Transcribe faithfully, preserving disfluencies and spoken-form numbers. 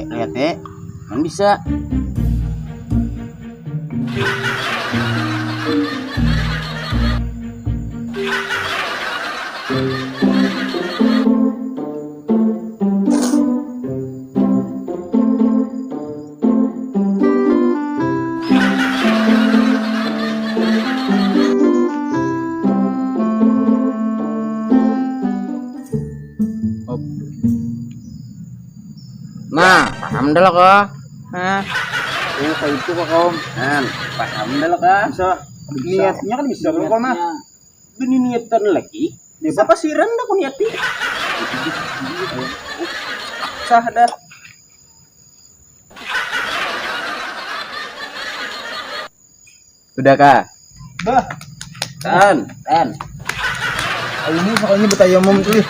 Lihat, eh, kan bisa. Nah, paham dah lah kah? Nah, oh, kayak itu kah, kaum? Nah, paham dah lah kah? Bisa. Niatnya kan bisa, kau mah. Ini niatan lagi. Bisa pasiran dah kau niati. Sah dah. Udah kah? Dah. Kan, kan. Ayo, ini sakalinya bertayamum tuh.